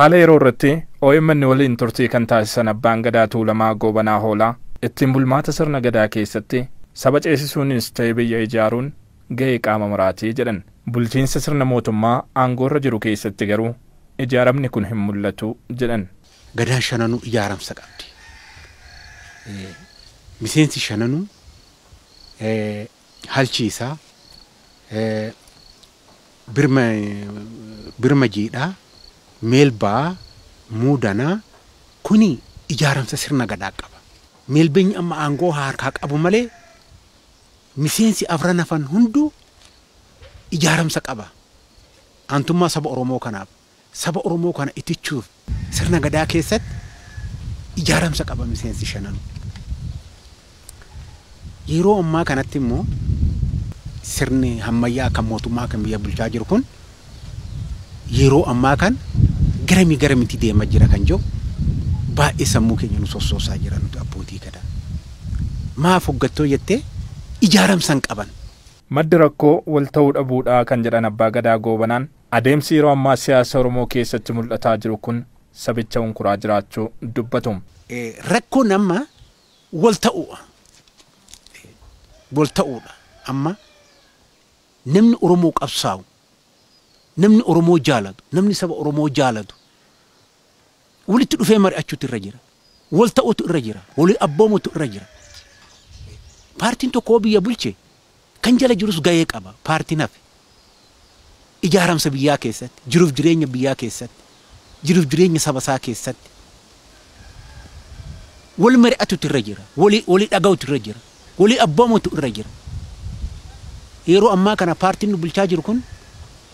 Haala yeroo irratti OMN waliin turtii kan taasisan Abbaan Gadaa Tuulamaa Goobanaa Hoolaa ittiin bulmaata sirna gadaa keessatti saba ceesisuunis ta'e biyya ijaaruun ga'ee qaama maraatii jedhan. Bulchiinsa sirna mootummaa aangoorra jiru keessatti garuu ijaaramni kun hin mul'atu jedhan. Gadaan shananuu ijaaramsa qabdi. Miseensi shananuu halchiisaa, birma jiidhaa, meelbaa, muudanaa kuni ijaaramsa sirna gadaa qaba. Meelbeenyi amma aangoo harkaa qabu malee miseensi afran hafan hunduu ijaaramsa qaba. Aantummaa saba Oromoo kanaaf, saba Oromoo kana itichuuf sirna gadaa keessatti ijaaramsa qaba miseensi shananuu. Yeroo ammaa kanatti immoo sirni ammayyaa kan mootummaa kan biyya bulchaa jiru kun yeroo ammaa kan garamii garamitti deemaa jira kan jiru baay'ee sammuu keenya nu sossoosaa jira nuti abbootii gadaa. Maaf hoggattoo jettee ijaaramsa hin qaban. Maddi rakkoo wal ta'uu dhabuudhaa kan jedhan Abbaa Gadaa Goobanaan adeemsi yeroo ammaa siyaasa Oromoo keessatti mul'ataa jiru kun sabicha unkuraa jiraachuu dubbatu. Rakkoon amma wal ta'uudha. Wal ta'uudha. Amma namni Oromoo qabsaa'u, namni Oromoo jaalatu, namni saba Oromoo jaalatu walitti dhufee mari'achuutu irra jira. Wal ta'uutu irra jira. Walii abboomutu irra jira. Paartiin tokko biyya bulche kan jala jirus ga'ee qaba. Paartiin hafe ijaaramsa biyyaa keessatti, jiruuf jireenya biyyaa keessatti, jiruuf jireenya saba isaa keessatti wal mari'atutu irra jira. Walii dhaga'utu irra jira. Walii abboomutu irra jira. Yeroo ammaa kana paartiin nu bulchaa jiru kun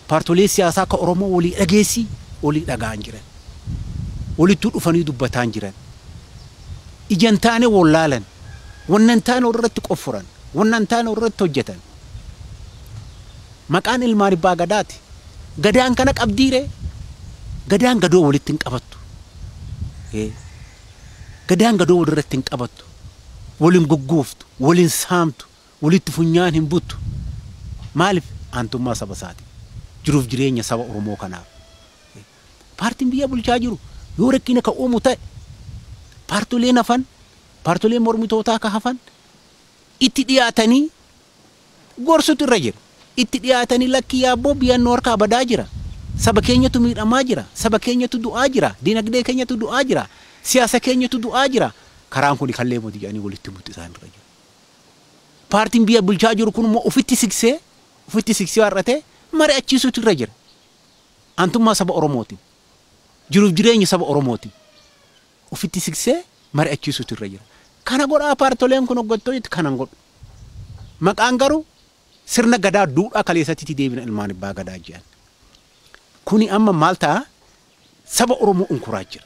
paartolee siyaasaa akka Oromoo walii dhageessii walii dhaga'an jiran. Walittuu dhufanii dubbataan jiran. Ijaan taane wallaalan. Wannan taane irratti qoffuran. Wannan taane irratti hojjetan. Maqaan ilmaan abbaa gadaati. Gadaan kana qabdiire. Gadaan gadoo walitti hin qabattu. Gadaan gadoo walirratti hin qabattu. Waliin goggooftu, waliin saamtu, walitti funyaan hin buttu. Maaliif aantummaa saba isaati? Jiruuf jireenya saba Oromoo kanaaf. Paartiin biyya bulchaa jiru yoo rakkina ka uumu ta'e paartoleen hafan, paartoleen mormitootaa ka hafan itti dhiyaatanii gorsutu irra jira. Itti dhiyaatanii lakki yaabboo biyya nu harkaa badaa jira. Saba keenyatu miidhamaa jira. Saba keenyatu du'aa jira. Dinagdee keenyatu du'aa jira. Siyaasa keenyatu du'aa jira. Karaan kun kallee mootii jedhanii walitti buutu isaan irra jira. Paartiin biyya bulchaa jiru kun immoo ofitti siqsee har'atee mari'achiisuutu irra jira. Aantummaa saba Oromootiin, jiruuf jireenya saba Oromootiin ofitti siqsee mari'achiisuutu irra jira. Kana godhaa paartoleen kun hoggattoota kanan godhu. Maqaan garuu sirna gadaa duudhaa kaleessatti deebina ilmaan abbaa gadaa jedhan. Kuni amma maal ta'a? Saba Oromoo unkuraa jira.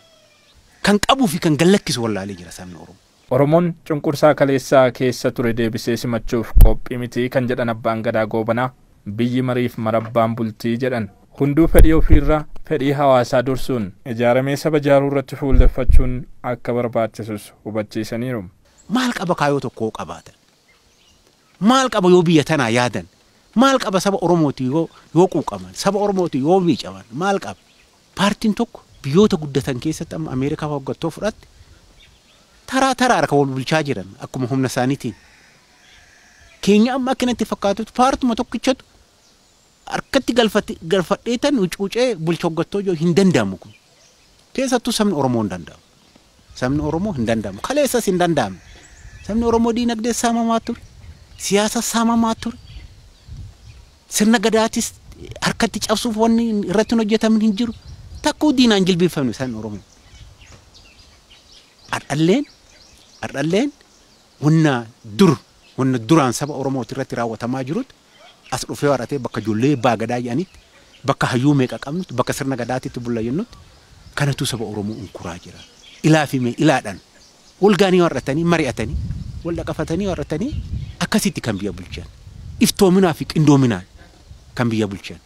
Kan qabuu fi kan gallakkisu wallaalee jira sabni Oromoo. Oromoon cunqursaa kaleessaa keessa ture deebisee simachuuf qophii miti kan jedhan Abbaan Gadaa Goobanaa biyyi mariif marabbaan bultii jedhan. Hunduu fedhii ofiirra fedhii hawaasaa dursuun ijaaramee saba ijaaruu irratti fuulleffachuun akka barbaachisus hubachiisaniiru. Maal qaba kaayoo tokkoo qabaatan? Maal qaba yoo biyya tanaa yaadan? Maal qaba saba Oromooti yoo quuqaman? Saba Oromooti yoo miicaman? Maal qaba? Paartiin tokko biyyoota guddatan keessatti amma Ameerikaa hoggattoo fudhatte taraa taraa harka wal bulchaa jiran akkuma humna isaaniitiin. Keenya amma akkanatti fakkaatutti paartuma tokkichatu harkatti galfadheetan cuucee bulcha hoggattoo jiru hin danda'amu kun. Keessattuu sabni Oromoo hin danda'amu. Sabni Oromoo hin danda'amu. Kaleessas hin danda'amu. Sabni Oromoo diinagdee saamamaa ture. Siyaasa saamamaa ture. Sirna gadaatis harkatti cabsuuf wanni irratti hin hojjetamin hin jiru. Takkuu diinaan jilbeeffamne sabni Oromoo. Ardhalleen wanna dur wanna duraan saba Oromooti irratti raawwatamaa jirutti as dhufee warratee bakka ijoollee abbaa gadaa jedhanitti bakka hayyuu meeqa qabnutti bakka sirna gadaatitti bulla jennutti kanatu saba Oromoo unkuraa jira. Ilaa fi mee ilaadhaan wal gaanii warratanii mari'atanii wal dhaqafatanii warratanii akkasitti kan biyya bulchan. Iftoominaa fi qindoominaan kan biyya bulchan.